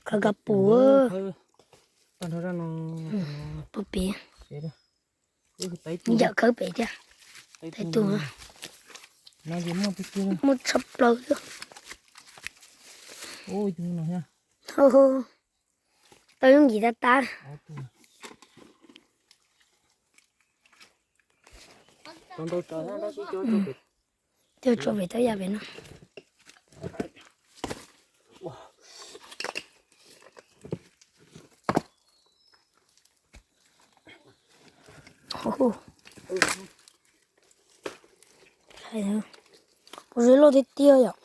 Khawb kab pus. Pus pem. Yam khawb pem thiab. Tais tus muaj tshaj plaws thiab. Tau yooj yim tab tab. Coj tso pem tau yam pem no. Pob zeb loj tiag tiag yom.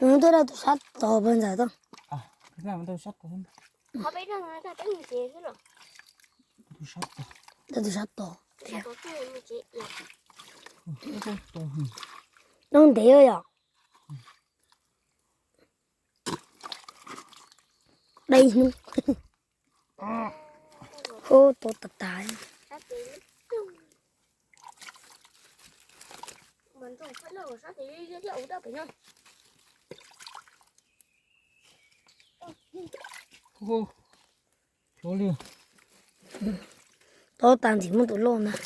Nws tuaj dab tus sab tod pes ntxawm tau. Dab tus sab tod. Noj ntev yom. Dai hnub. Hub, tau tas tas. Tau tas ntxim muaj tus loj ntag.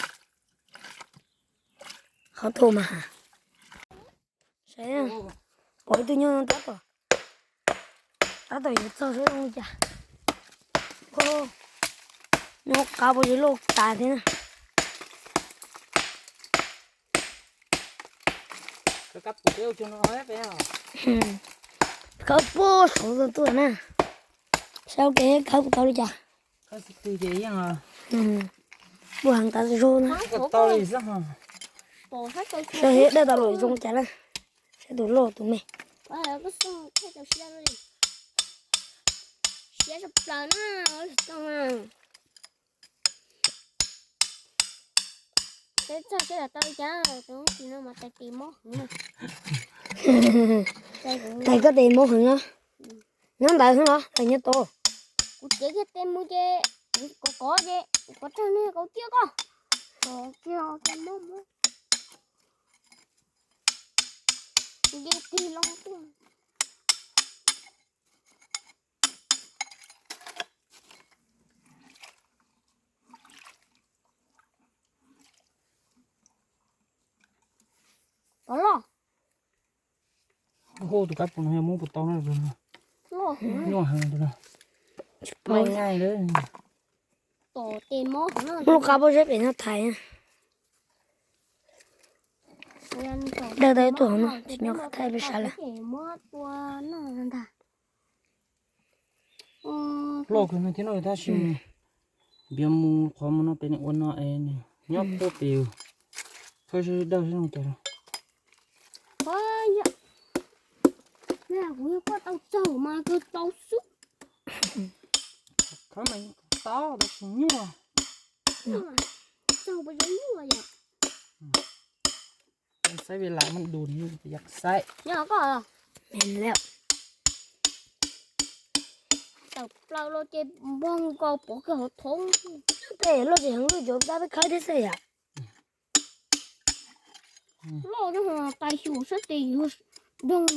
Qhov thuav mas has. Saib, pom ib tug nyuj tab tom, tab tom yuav txog saib zoo li cas. Nyob qab pob zeb loj tas thiab na. Khawb puag saud tuaj na. Saib ua ke khawb puas tau li cas. Puag heev tas zog na. Saib daj tau los zoo cas na. Saib tus loj tus me. Peb txog seb tau cas, tus no mas tais tes mob heev na. Tais koj tes mob heev na. Nyob ntawd xwb los tais nyob tod. Kuv cev kiag tes mus ces kov kov ces kov tsag ne kov ciaj koj. Kov kiag tes mob mob. Nce tig loo tuaj. Pov loj. Hu tus kab pus no yog muab puas tau na. Nyuaj heev tus no. Tsis pom nyaij li. Tom tes mob heev na. Muab lub qab pob zeb pem no thaiv. Dawj tau ib tug hauv no, tsis nyob qhov thaj peb sab lawm. Loj kawg no thiab no tab sis npias mus qhov mus no pem ua no es nws nyob puag pem. Khawb sib dawj sib zoo cas. Kuv yog koj tau tsaug mas kawg tau xwb. Khawb mas tau tab sis nyuaj. Tsaug pas zoo nyuaj yom. Xaib ve lam muab dun yam xaib. Nyob koj. Tawm plaws los ces npog nkaus pov kawg hauv thoob. Tej loj tsis heev loj cov dab peb khawb thiab xwb yom. Loj tais xyum sab tes yuav doog.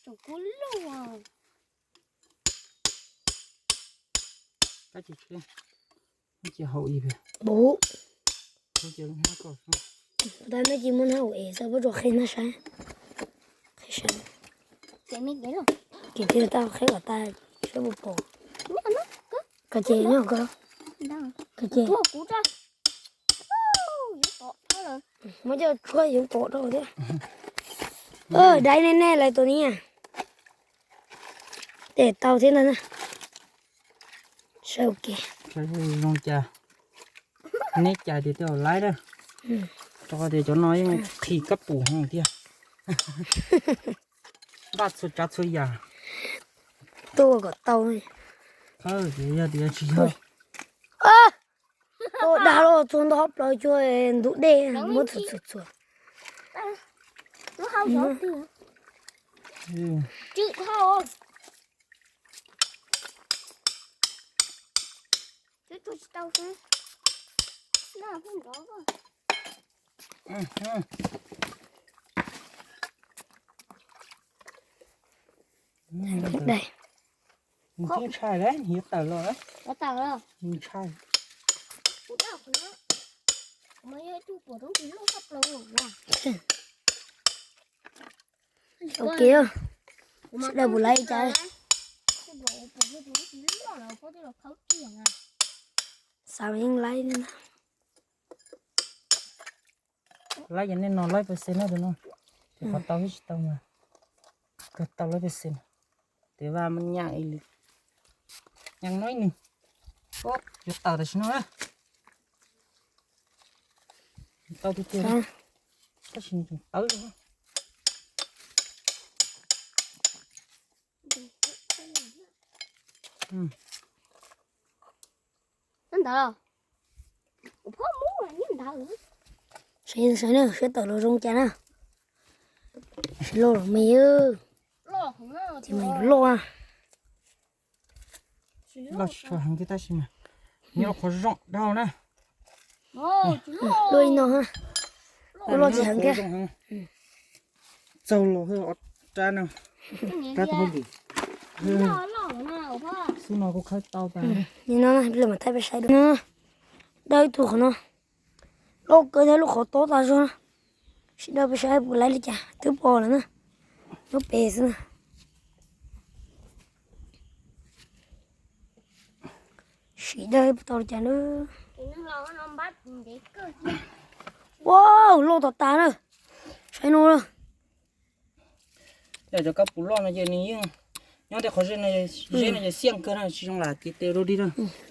Tseem kub loj. Kab cia haum ib pliag. Tus tab nej cia muab hnab ua es xav pub rau qhib hnab saib. Qhib saib. Ces cia tau qhib kom tag saib puas pom. Koj ces nyob koj. Koj ces. Muab coj tshuab yuav pom rau thiab. Dai nej nej lawv tus ni. Ces tau thiab ntag na. Saib ua ke. Zoo cas, neb cais tias tej zaum laib na. Rau qhov tias cov no yeej qhis kab pum heev tiag. Npaj txhua tsav txhua yam. Tuaj ua kom tau. Yog tias tsis yog, tuaj dag los txog nto hauv plawv cuag ntug dej muab txhuam txhuam txhuam. Nws twb ntshai lawm, nws yuav tawm los lawm. Nws ntshai. Ok, sawv daws puas laib cas? Xav yeej laib na. Laib yog nej no laib pes xees na tus no. Tes qhov tau thiab tsis tau mas kawg tau laib pes xees. Tes vaj nyaam ib lwm, nyaam no ib nws. Yuav tawm tam sim no na. Tau tiag tiag, tab sis nws tseem tawv li. Sawv daws saib na, saib tawm los zoo cas na. Sawv loj los me, ces mas yuav loj. Loj tsis tshua heev thiab tab sis mas nyob qhov zoo dhau na. Loj li no, loj tsis heev thiab. Txaug los rab no, rab tau li. Xub no kuj khawb tau tas. Nim no lawm mas thaij peb saib dua. Dawb ib tug qhov no, loj kawg thiab lub qhov tob tas zog na. Sawv daws peb saib puas laib li cas, twb pom lawm na. Nyob pem xwb na. Sawv daws puas tau li cas na. Wow, loj tas tas na. Saib no na. Yog cov kab pum loj no ces nws yeej nyob tej qhov zeb no, zeb no ces xiaj kawg na, tsis zoo lam tiv tes rau dig na.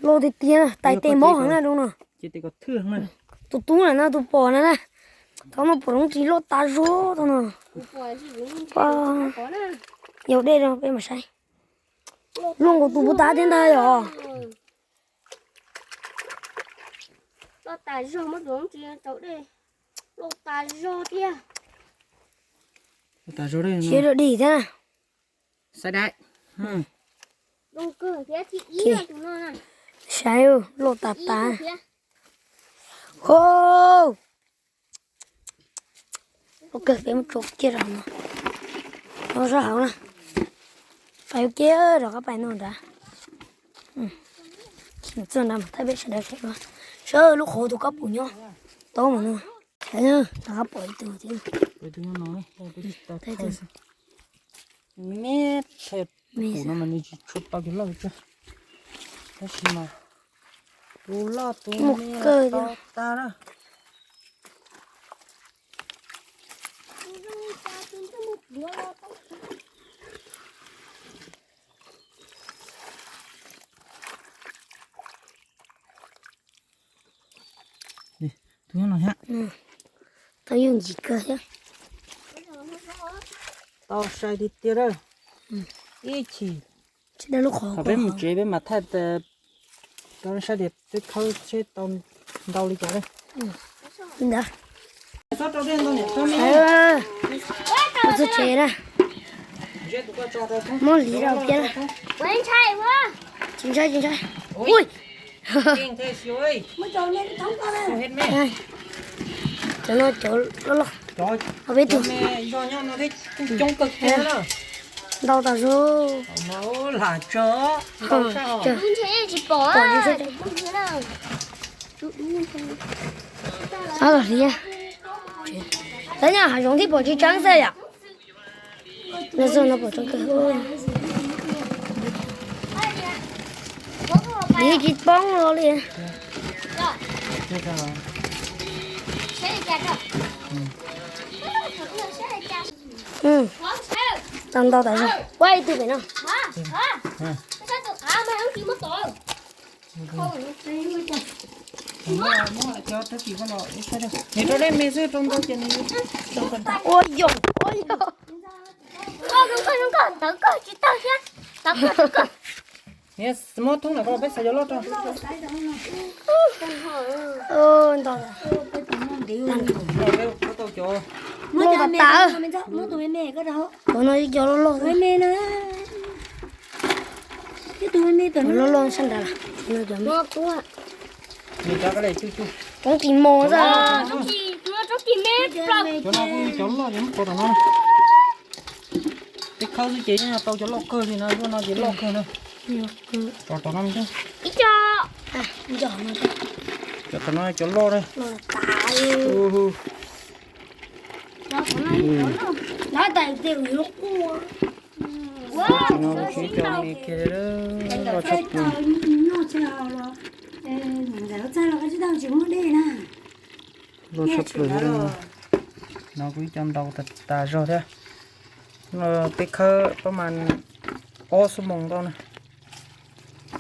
Loj tiag tiag na, tais tes mob heev na rau no. Ces tes kom thwj heev na. Tus tub na no, tus pom na na. Thaum no pom lub ris loj tas zog tau no. Yog dej no peb mam saib. Luaj nkaus tus puag ta thiab ntag yom. Loj tas zog, muab tus lub ris rau dej. Loj tas zog thiab. Siab rau dig thiab na. Saib dais. Saib, loj tas tas. Hos, ua kawg peb muab tso kiag rau no. Tso sab hauv na. Pais ua kiag rov qab pais no nrad. Txog nrad mas thaij peb sawv daws saib. Saib lub qhov tus kab pum nyob tod mas no. Rov qab pom ib tug thiab. Neb thaij pum no mas nws tsis tshua tau cov loj li, tab sis mas tus loj tus me tau tas na. Tus nyob no thiab. Tau yooj yim kawg thiab. Tau sai tiag tiag lawm. Ib chim thaum peb mus tsev peb mam thaij rau nej saib tias peb khawb seb tau ntau li cas lawm. Ntawd. Txhob tso dej ntau niam txhob me. Txog tsev na. Muab hliv rau kiag na. Tsis ntshai, tsis ntshai. Ui. Cov no cov loj loj. Ho peb tug. Ntau tas zog. Pom tsis tau. Ab los hliv. Tab nyaj hav zoov thiab pom tsis tseeb xwb yom. No xwb no pom tseeb kawg. Hliv tsis poob los li. Tau ntau tas zog. Ua ib tug pem no. Ua yog, ua yog. Ntawd koj tsis tawg thiab. Niam, muab thoob ntawm ko peb xaws cov loj rau. Ntau. Peb tau cov, muab cov tas tas. Cov no cov loj loj. Cov loj loj sab nrad. Cov qis mos xwb. Cov no kuj yog cov loj, cov muab pov tom no. Peb khawb xwb ces yeej tau cov loj kawg li no, lub no ces loj kawg na. Tom no, cov tom no cov loj na. Tsis no kuv tsis cov me kiag li, loj tshaj plaws. Loj tshaj plaws li. No kuj ib co ntau tas zog thiab. No peb khawb pab mas ob xuab moos ntau na,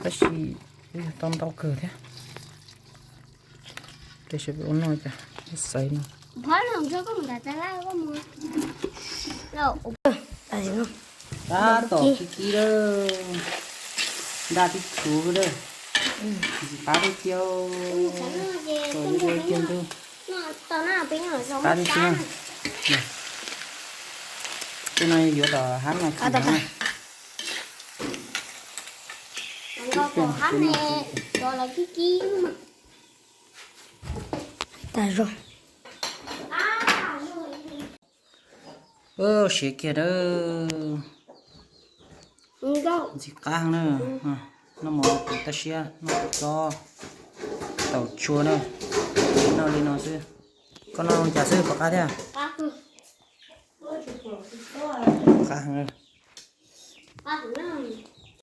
tab sis kuj yog tau ntau kawg thiab. Tes sawv daws ua noj cas xaiv no. Tab tom kib kib lawm, ntaj tib tsuv lawm, ntxim qab tiag tiag, ntxim qab tiag tiag na. Tej no yuav tom hab no. Tas zog. Siav kiag na. Ntxim qab na. Noj mov tab sis noj tsob tau tshua na. Noj li no xwb. Koj noj cas xwb puas qab thiab? Qab heev.